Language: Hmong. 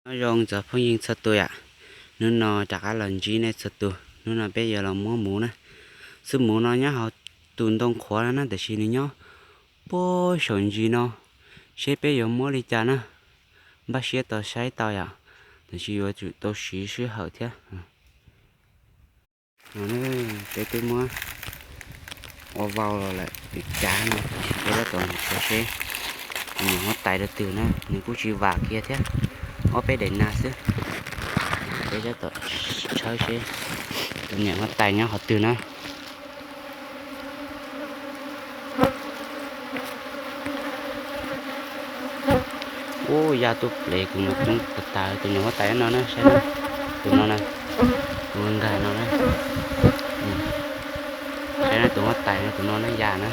Nyob zoo tsoom phooj ywg txhua tus yom, hnub no rov qab los ntsib nej txhua tus. Hnub no peb yuav los muab muv na. Xwb muv no nyob hauv tus ntoo qhuav no na, tiam sis nws nyob puag saum ntsis no, seb peb yuav muab li cas na. Npaj siab tau saib tau yom, tiam sis yuav tsum tau siv sij hawm thiab. No peb twb muab ua vau los lawm, kav no peb tab tom mus tshawb seb tus niam huab tais rau twg na, nws kuj tsis vam kiag thiab, ob peb daim nas xwb. Peb tab tom tshawb seb tus niam huab tais nyob qhov twg na. Ub, ya tuaj plev kuv mus coob tas tas. Tus niam huab tais no na, saib na, tus no na, tus nkag no na. Saib na, tus huab tais no, tus no na, ya na.